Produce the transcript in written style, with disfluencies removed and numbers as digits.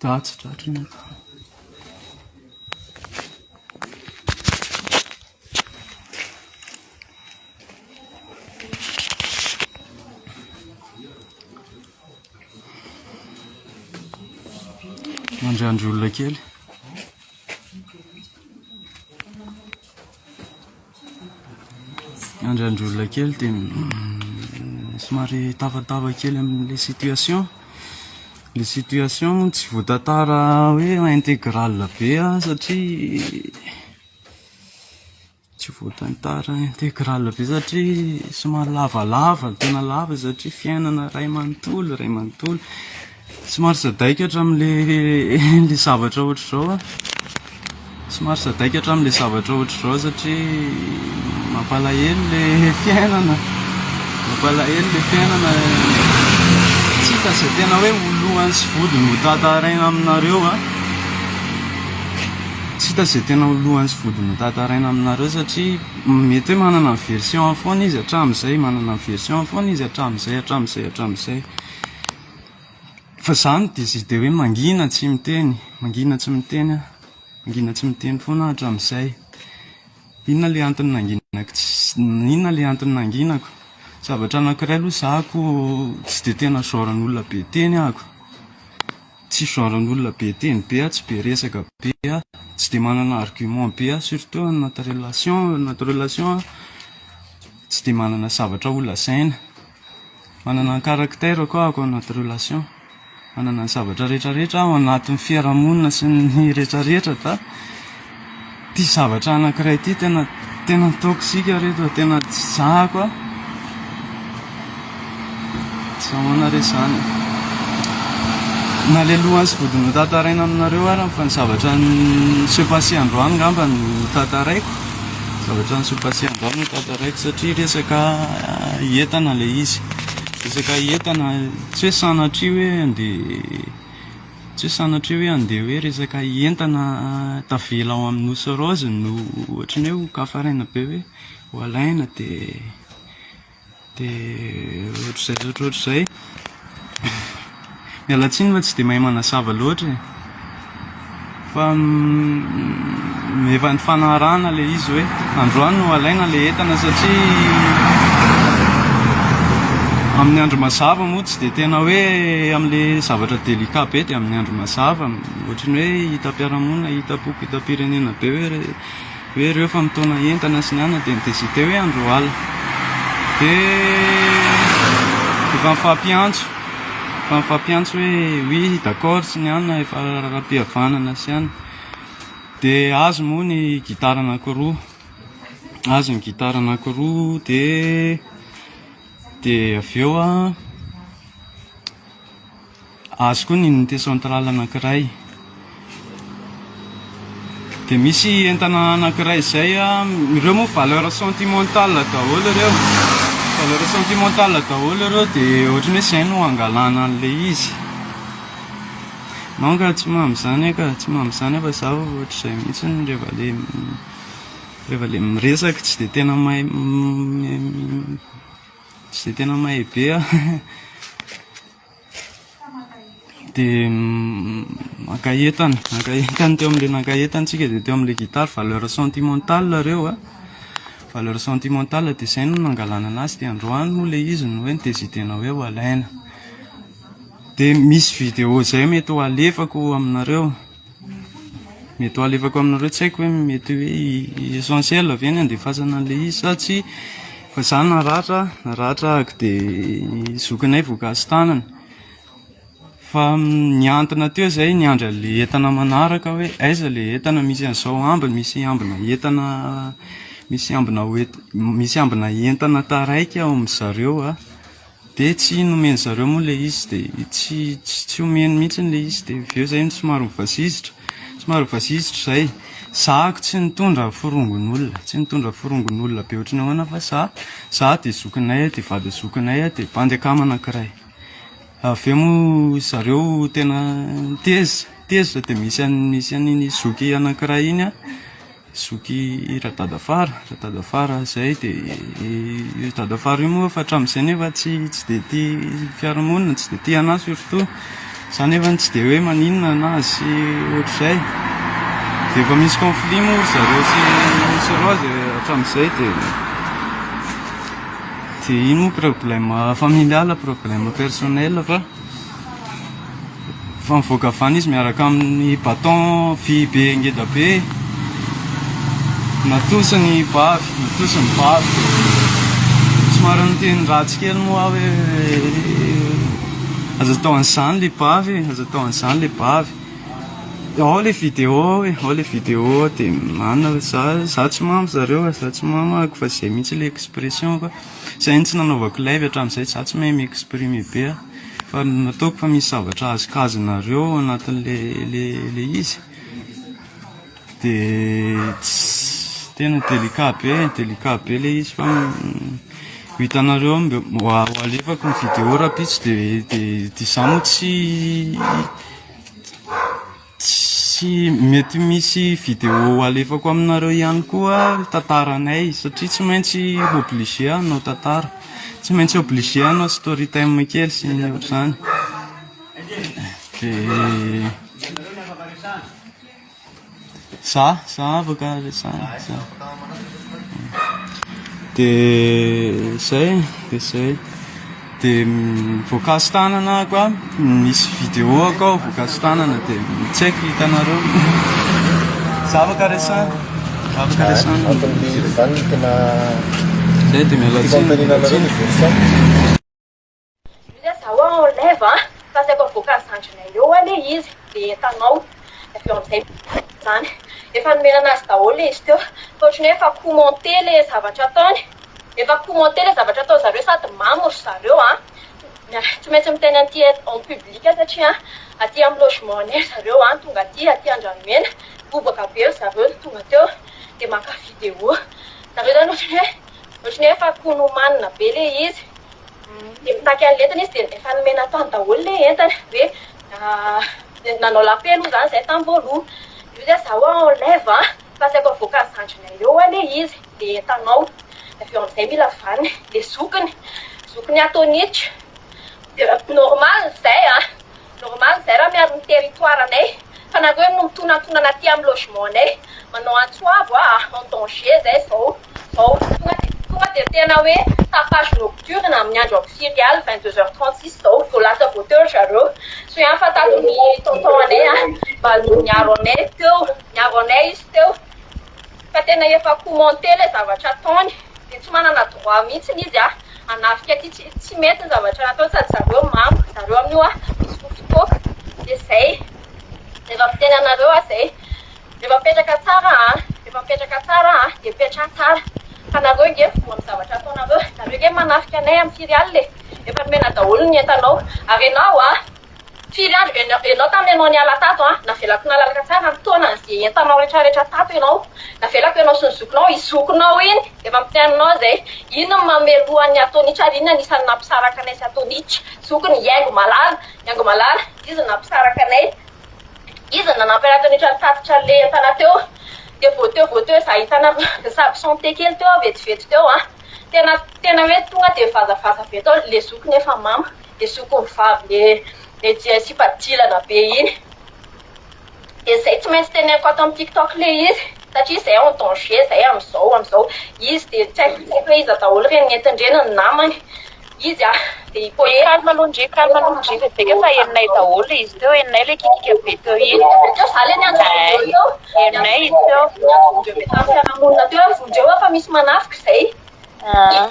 Tsy tratra ny atao. Mandriandry olona kely. Miandriandry olona kely dia somary tafatava kely amin'ilay situation. Ilay situation moa tsy voatantara hoe intégrale be satria tsy voatantara intégrale be satria somary lavalava, tena lava satria fiainana iray manontolo, iray manontolo. Somary sadaikatra amin'ilay zavatra ohatr'izao aho. Somary sadaikatra amin'ilay zavatra ohatr'izao satria mampalahelo ilay fiainana. Mampalahelo ilay fiainana. Tsy hita izay tena hoe ho lohany sy vodiny ho tantaraina aminareo an. Tsy hita izay tena ho lohany sy vodiny ho tantaraina aminareo satria mety hoe manana ny version-ny foana izy hatramin'izay, manana ny version-ny foana izy hatramin'izay, hatramin'izay, hatramin'izay. Fa za no décider hoe mangina tsy miteny, mangina tsy miteny aho, mangina tsy miteny foana aho hatramin'izay. Inona le antony nanginako tsy, inona le antony nanginako? Zavatra anankiray aloha za ko tsy de tena genre n'olona be teny ahako, tsy genre n'olona be teny be aho, tsy be resaka be aho, tsy de manana argument be aho surtout anaty relation, anaty relation aho tsy de manana zavatra ho lazaina. Manana ny caractère-ko aho ao anaty relation, manana ny zavatra rehetra rehetra aho ao anatin'ny fiarahamonina sy ny rehetra rehetra da ity zavatra anankiray ity tena tena toxique ry reto tena tsy zahako a, tsy ahoana re zany e, na le lohany sy vodiny ho tantaraina aminareo ary fa ny zavatra ni-se passer androany angamba no tantaraiko. Zavatra niseho passé androany no tantaraiko satria resaka entana ilay izy. Resaka entana, tsy hoe sanatria hoe andeha, tsy hoe sanatria hoe andeha hoe resaka entana tavela ao amin'ny Nosy Rose no ohatran'ny hoe ho kafaraina be hoe ho alaina dia. Dia ohatr'izay sy ohatrohatr'izay. Miala tsiny fa tsy dia mahay manazava loatra e. Fa efa nifanarahana ilay izy hoe androany no alaina ilay entana satria amin'ny andro mazava moa tsy dia tena hoe amin'ilay zavatra délicat be dia amin'ny andro mazava ohatran'ny hoe hitam-piarahamonina, hitam-poko, hitam-pirenena be hoe hoe ireo fa mitaona entana sy ny anona dia ni-decide hoe andro alina dia efa nifampiantso efa nifampiantso hoe oui d'accord sy ny anona efa raharaham-pihavanana sy anona dia azo moa ny gitara anankiroa azo ny gitara anankiroa dia dia avy eo an Azo koa ny unité centrale anankiray. Dia misy entana anankiray izay, ireo moa valeur sentimentale daholo ireo, valeur sentimentale daholo ireo dia ohatran'ny hoe izay no angalana an'ilay izy. Non ka tsy mamo izany aho ka, tsy mamo izany aho fa izaho ohatr'izay mihitsy rehefa ilay rehefa ilay miresaka tsy dia tena mahay tsy dia tena mahay be aho. Dia maka entana, maka entana teo amin'ilay naka entana tsika dia teo amin'ilay gitara valeur sentimentale ireo a, valeur sentimentale dia izay no nangalana anazy dia androany moa ilay izy no hoe ni-decider-na hoe ho alaina. Dia misy vidéo izay mety ho alefako aminareo, mety ho alefako aminareo tsy haiko hoe mety hoe essentiel ve ny andefasana an'ilay izy sa tsia fa za naratra, naratra ahako dia zokinay voakasi-tanana. Fa nihantona teo izay niandry an'ilay entana manaraka hoe aiza ilay entana misy an'izao ambiny, misy ambina entana, misy ambina hoent- misy ambina entana taraiky ao amin-dry zareo a, dia tsy nomen-dry zareo moa ilay izy dia tsy tsy omeny mihitsy ilay izy dia avy eo izay no somary nivazizitra, somary nivazizitra izay. Za ko tsy nitondra forongon'olona, tsy nitondra forongon'olona be ohatran'ny ahoana fa za, za dia zokinay dia vadin'ny zokinay dia bandy akama anankiray. Avy eo moa zareo tena tezitra, tezitra dia misy an'ny misy an'iny zoky anankiray iny an, zoky Radadafara, Radadafara izay dia io Dadafara io moa efa hatramin'izay nefa tsy tsy dia tia fiarahamonina, tsy dia tia an'ahy surtout. Za nefa tsy dia hoe maninona anazy sy ohatr'izay. Dia efa misy conflit moa ry zareo sy sy Rose hatramin'izay dia dia iny moa problème familial, problème personnel fa fa mivoaka avy any izy miaraka amin'ny bâton vy be ngeda be. Natosiny bavy, natosiny bavy dia somary niteny ratsy kely moa aho hoe aza atao an'izany le bavy e, aza atao an'izany le bavy. Ao le vidéo ao e, ao le vidéo ao dia manana za za tsy mamo zareo a, za tsy mamo ahako fa zay mihitsy le expression fa zay no tsy nanaovako live hatramin'izay, za tsy mahay mi-exprimer be aho fa nataoko fa misy zavatra azokazonareo ao anatin'le le le izy. Dia tsy tena délicat be e, délicat be ilay izy fa ho hitanareo eo, ho alefako ny vidéo rahampitso dia dia dia izaho moa tsy tsy mety misy vidéo ho alefako aminareo ihany koa tantaranay satria tsy maintsy obligé hanao tantara, tsy maintsy obligé hanao story time kely sy ny ohatr'izany. Dia Za, za afaka resahana, za. De zay, de zay. De voakasi-tanana aho koa, misy vidéo akao voakasi-tanana de tsy haiko hitanareo. Za afaka resahana, afaka resahana. Anton'le zany no tena Zay de miala tiako tsiny, anontaniana miala anareo tsiny. ny version. Io zao aho en live an, fa asaiko avoakan'ny zandrinay eo anie izy dia entanao, dia avy eo amin'izay izany. Efa nomena anazy daholo ilay izy teo, fa ohatran'ny hoe efa commenter ilay zavatra ataony, efa commenter ilay zavatra ataony zareo sady mamo ry zareo an, tsy maintsy miteny an'ity en public satria aty amin'ny logement-nay ry zareo an, tonga aty, aty Andranomena, bobaka be ry zareo no tonga teo dia maka vidéo, zareo izany ohatran'ny hoe ohatran'ny hoe efa konomanina be ilay izy. Dia mitaky an'ilay entana izy dia efa nomena tany daholo ilay entana hoe nanao l'appel moa izany izahay tamin'ny voalohany. Io izay izaho en live an, fa asaiko avoakan'ny zandrinay eo anie izy dia entanao. Dia avy eo amin'izay mila vaniny ilay zokiny, zokiny ato Nitra. Dia normal izay an, normal izay raha miaro ny territoire anay fa nareo no mitonantonana aty amin'ny logement anay, manao antso avo aho en danger izay izao. Zao tonga dia tonga dia tena hoe tapage nocturne amin'ny andro amin'ny firy alina, 22 heures 36 zao vao lasa vao teo ry zareo. Soa ihany fa tato ny tonton anay a, mba niaro anay teo, niaro anay izy teo. Fa tena efa commenter ilay zavatra ataony, dia tsy manana droit mihitsy izy a, hanafika aty, tsy tsy mety ny zavatra nataony sady zareo mamo, zareo amin'io a misotro toaka, dia zay, efa miteny anareo aho zay. Rehefa mipetraka tsara an, rehefa mipetraka tsara an, dia mipetraha tsara. Fa nareo nge voa amin'ny zavatra ataonareo. Nareo nge manafika anay amin'ny firy alina e. Efa nomena daholo ny entanao. Ary enao an, firy andro, enao tamin'ny enao niala tato an, navelako nalalaka tsara ny taona an'izay entanao rehetra rehetra tato enao. Navelako enao sy ny zokinao, i zokinao iny, efa miteny aminao izay. Iny no mameloha an'i Atonitra ary iny anisan'ny nampisaraka anay sy Atonitra. Zokiny, Iaingo Malala, Iaingo Malala, izy no nampisaraka anay. Izy no nanampy anahy teo niditra nitatitra an'ilay entana teo. Dia vao teo vao teo za hitanareo ni-s'absenter kely teo aho vetivety teo an. Tena tena hoe tonga dia vazavaza be tao ilay zokiny efa mama, ilay zokiny vavy le le dia sipa dilana be iny. Dia izay tsy maintsy teneniko ato amin'ny tiktok ilay izy satria izay en danger izay amin'izao amin'izao. Izy dia tsy haiko tsy haiko hoe iza daholo ireny nentiny ireny ny namany. Izy a! Dia i Paul. Calme aloha ndry, calme aloha ndry fa beka fa henonay daholo le izy teo, henonay le kikika be teo iny. Teo za le niantso vonjeo teo. Henonay izy teo. Niantso vonjeo be tamin'ny fiarahamonina teo aho, vonjeo aho fa misy manafika izay. Ah.